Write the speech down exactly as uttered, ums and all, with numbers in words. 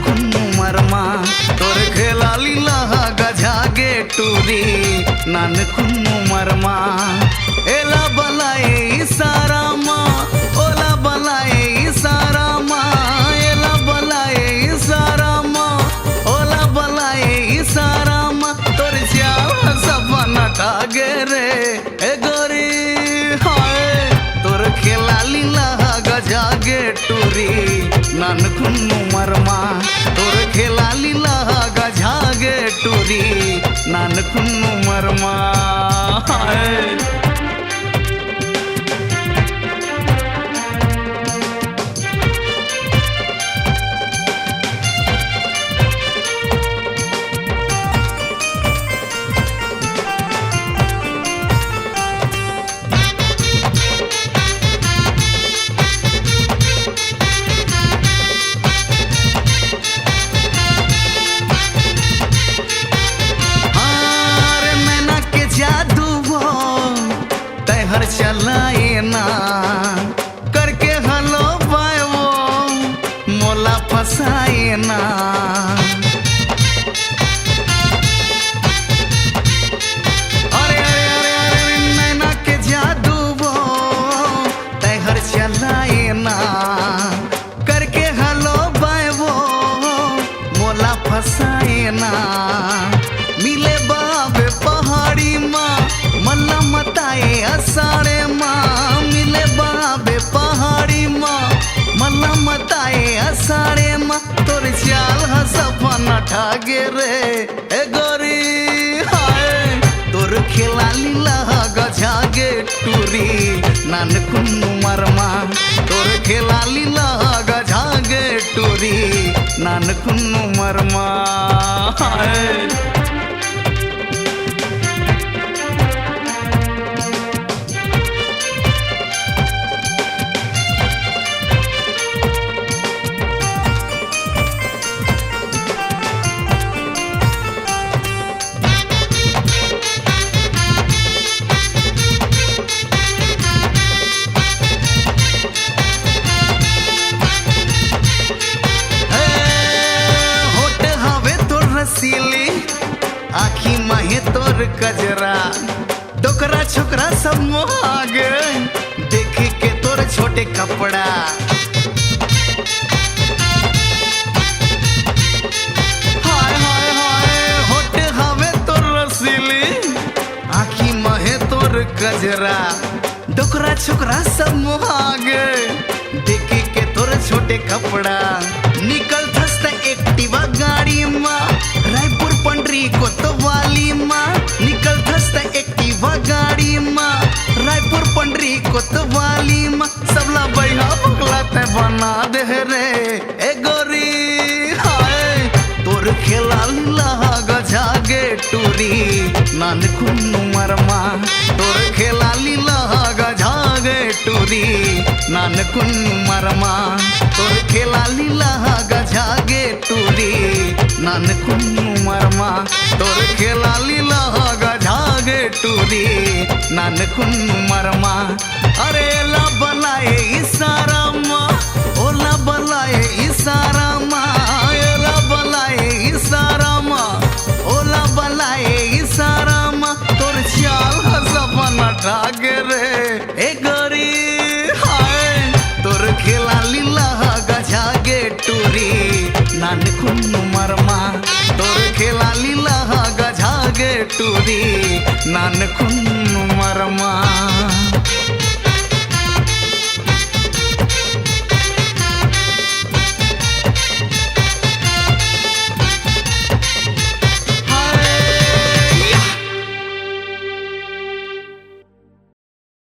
कुन्नू मरमा, तोर खेला लीला ह गझा गे टूरी, नान कुन्नू मरमा। एला बलाए इशारा मा, ओला बलाए इशारा मा, एला बलाए इशारा मा, ओला बलाए इशारा मा। तोर चाल ह सपना ठागे रे, ए गोरी, हाय, तोर खेला लीला ह गझा गे टूरी, नान कुन्नू मरमा। तोर खेला लीला ह गझा गे टूरी, नान कुन्नू मरमा। हाय। हार नैना के जादू वो तैहर चलाए ना, करके हलो बाय वो मोला फसाए ना। अरे, अरे, अरे, अरे, नैना के जादू वो तैहर चलाए ना, करके हलो बाय वो मोला फसाए ना। मिले बाबे पहाड़ी मा, मल्ला मताए असाड़े मा। मिले बाबे पहाड़ी मा, मल्ला मताए असाड़े मा। तोर चाल ह सपना ठागे रे, ए गोरी, हाय। तोर खेला लीला ह गझा गे टूरी, नान कुन्नू मरमा। तोर खेला लीला ह गझा गे टूरी, नान कुन्नू मरमा। हाय। हे, होठ हवे तोर रसीली, आँखी म हे तोर कजरा, डोकरा छोकरा सब मोहा गे, देखी के तोर छोटे कपड़ा। हाय, हाय, हाय, होठ हवे तोर रसीली, आँखी म हे तोर कजरा, डोकरा छोकरा सब मोहा गे, देखी के तोर छोटे कपड़ा। निकलथस त Activa गाड़ी मा, रायपुर पंडरी कोतवाली मा। निकलथस त Activa गाड़ी मा, रायपुर पंडरी कोतवाली मा। सबला बइहा बगला तैं बना दे रे, ए गोरी, हाय। तोर खेला लीला ह गझा गे टूरी, नान कुन्नू मरमा। तोर खेला लीला ह गझा गे टूरी, नान कुन्नू मरमा। तोर खेला लीला ह गझा गे टूरी, नान कुन्नू मरमा। तोर खेला लीला ह गझा गे टूरी, नान कुन्नू मरमा। अरे एला बलाए इशारा मा, ओला बलाए इशारा मा, एला बलाए इशारा मा, ओला बलाए इशारा मा। तोर चाल ह सपना ठागे रे, ए गोरी, हाय। तोर खेला लीला ह गझा गे टूरी, नान कुन्नू मरमा। तोर खेला लीला ह गझा गे टूरी, नान कुन्नू मरमा।